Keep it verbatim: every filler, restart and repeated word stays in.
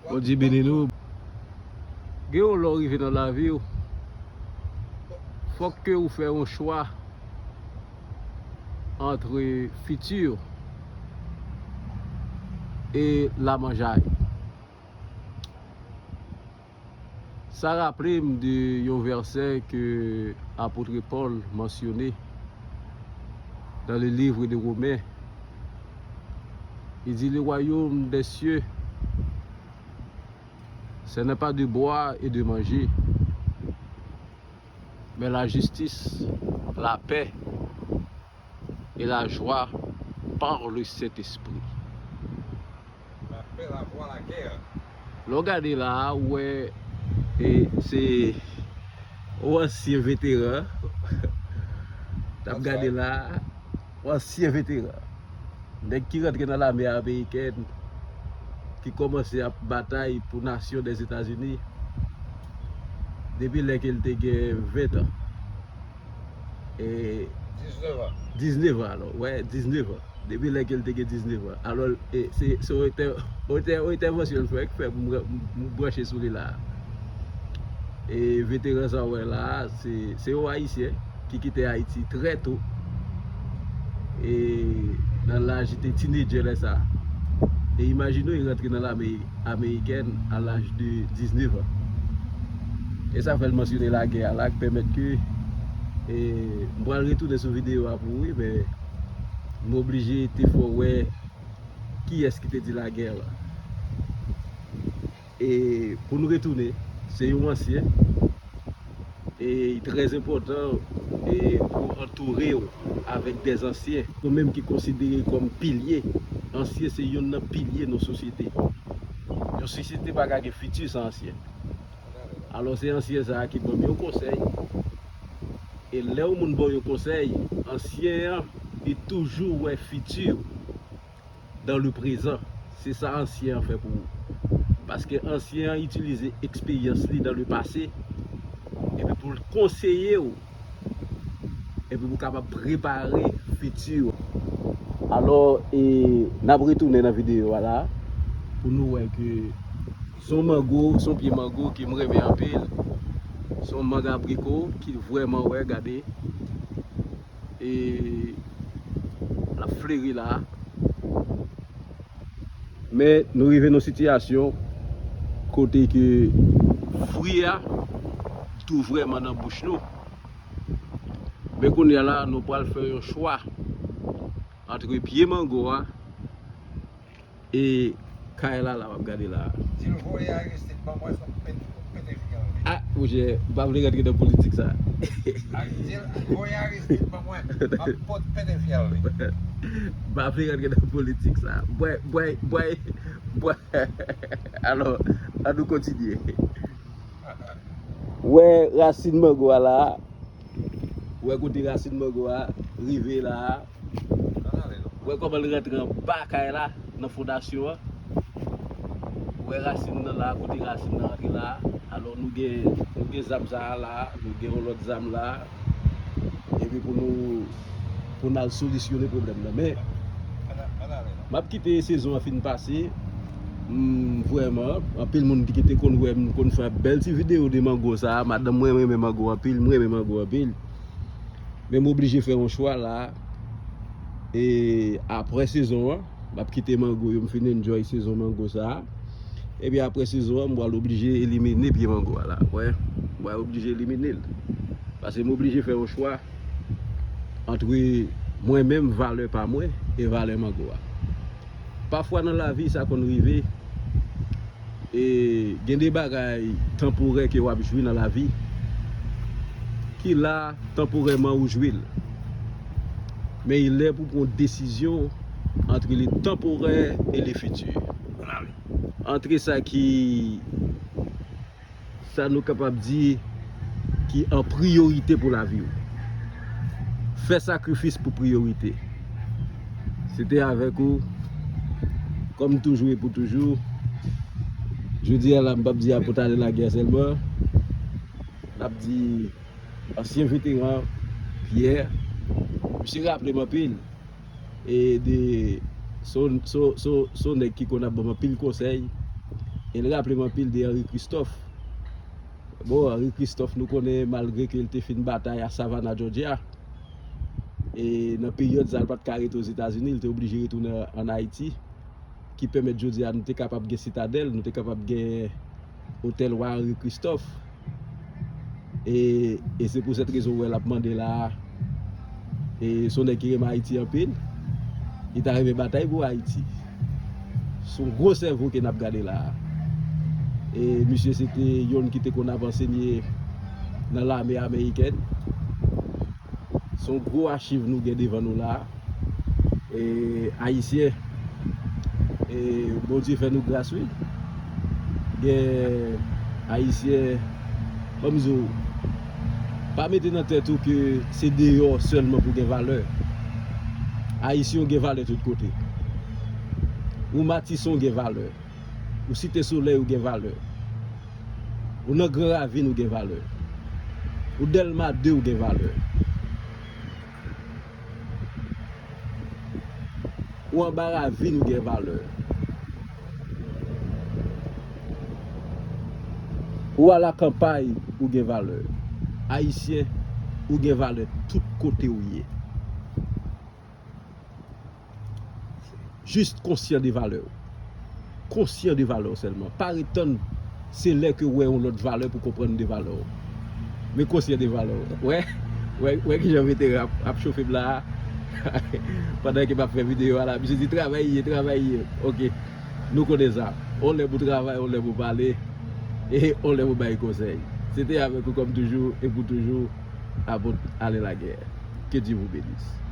Bondye beni nou. Gen yon lè w rive nan lavi w, fòk ke ou fè yon chwa antre fiti e lamanjay. Sa raple m de yon vèsè ke apot Pòl mansyone dans le livre de Romains. Il dit, le royaume des cieux, ce n'est pas de boire et de manger, mais la justice, la paix et la joie par le Saint-Esprit. La paix, la joie, la guerre. Lè w gade la a, ou wè, e, se yon ansyen veteran. N ap gade la a, yon ansyen veteran. Nèg ki rantre nan lame amerikèn, ki kòmanse ap batay pou nasyon Dèzetazini depi lè ke l te gen ven tan. E, diznèf an. Diznèf an, alò, wè, diznèf an. Depi lè ke l te gen diznèf an. Alò, e, se, se yon entè-, yon entè-, yon entèvansyon l fè, k fè pou m, m, m branche sou li la a. E veteran sa w wè la a, se, se yon Ayisyen ki kite Ayiti trè to. E nan laj, li te tinedjè lè sa a. E imajine w, li rantre nan lame amerikèn a laj de diznèf an. E sa fè l mansyone lagè a la, k pèmèt ke, e, m pral retounen sou videyo a pou ou, wi, men m oblije te fè w wè kiyès ki te di lagè la. E pou nou retounen, se yon ansyen, e li trè enpòtan, e pou antoure w avèk dè ansyen, nou menm ki konsidere kòm pilye. Ansyen se youn nan pilye nan sosyete. Yon sosyete pa ka gen fiti san ansyen. Alò, se ansyen sa a ki ban m yon konsèy. E lè yon moun ba w yon konsèy, ansyen an, li toujou wè fiti w dans le présent. Se sa ansyen an fè pou ou. Paske ansyen an itilize eksperyans li dans le passé, epi pou l konseye w, epi pou w kapab prepare fiti w. Alò, e, n ap retounen nan videyo a la, pou nou wè ke se yon mango, se yon pye mango ke m renmen anpil. Se yon mang abriko ki vrèman wè, gade. E l ap fleri la. Men nou rive nan sitiyasyon kote ke fwi a tou vrèman nan bouch nou. Men kounye a la, nou pral fè yon chwa antre pye mango a e kay la, la w ap gade la. Di l voye Aristide ban mwen, fò m pete, pete fyèl li. Ah, monchè, m pa vle rantre nan politik sa. Di l voye Aristide ban mwen, m ap pot pete fyèl li. M pa vle rantre nan politik sa. Bwè, bwè, bwè, bwè. Alò, ann nou kontinye. Wè rasin mango a la. Wè kote rasin mango a rive la. Wè kòman l rantre anba kay la, nan fondasyon an. Wè rasin nan la, kote rasin nan rantre la. Alò, nou gen, nou gen zam sa a la, nou gen yon lòt zam la. Epi pou nou, pou n al solisyone pwoblèm nan. Men, m ap kite sezon an fin pase. M, vrèman, anpil moun ki te konn wè m konn fè bèl ti videyo de mango sa a. Madanm mwen renmen mango anpil, m renmen mango anpil. Men m oblije fè yon chwa la. E apre sezon an, m ap kite mango yo, m fin enjoy sezon mango sa a. Epi apre sezon an, m pral oblije elimine pye mango a la. Wè, m pral oblije elimine l. Paske m oblije fè yon chwa antre mwen menm, valè pa mwen, e valè mango a. Pafwa nan lavi, sa konn rive. E gen de bagay tanporè ke w ap jwi nan lavi, ki la tanporèman ou jwi l. Men il lè pou pran desizyon antre le tanporè e le fiti. Antre sa ki, sa nou kapab di, ki an priyorite pou lavi w. Fè sakrifis pou priyorite. Se te avèk ou, kòm toujou e pou toujou. Jodi a la, m p ap di Apot Ale Lagè sèlman. N ap di ansyen veteran Pyè. Misye raple m anpil. E de, se yon, se yon, se yon, se yon nèg ki konn ap ban m anpil konsèy. E l raple m anpil de Henri Christophe. Bon, Henri Christophe, nou konnen, malgre ke l te fin batay a Savannah, Georgia, e nan peryòd sa, l pa t ka rete Ozetazini, l te oblije retounen ann Ayiti, ki pèmèt jodi a nou te kapab gen Sitadèl, nou te kapab gen Otèl Wa Henri Christophe. E, e se pou sèt rezon ou wè l ap mande la a. E se yon nèg ki renmen Ayiti anpil. Li ta renmen batay pou Ayiti. Se yon gwo sèvo ke n ap gade la a. E misye se te youn ki te konn ap ansenye nan lame amerikèn. Se yon gwo achiv nou gen devan nou la a. E, Ayisyen, e, Bondye fè nou gras, wi. Gen Ayisyen, ban m di w, pa mete nan tèt ou ke se deyò sèlman pou gen valè. Ayisyen, ou gen valè tout kote. Ou Matisan, ou gen valè. Ou Site Solèy, ou gen valè. Ou nan Gran Ravin, ou gen valè. Ou Dèlma de, ou gen valè. Ou anba ravin, ou gen valè. Ou alakanpay, ou gen valè. Ayisyen, ou gen valè tout kote ou ye. Jis konsyan de valè w. Konsyan de valè w sèlman. Pa ret tann se lè ke w wè yon lòt valè pou konprann de valè w. Men konsyan de valè w. Wè, wè, wè kijan veteran ap, ap chofe m la a. Pandan ke m ap fè videyo a la, misye di travay ye, travay ye. Ok, nou konnen sa. On lè pou travay, on lè pou pale, e on lè pou bay konsèy. Se te avèk ou kòm toujou, e pou toujou, Apot Alen Lagè. Que Dieu vous bénisse.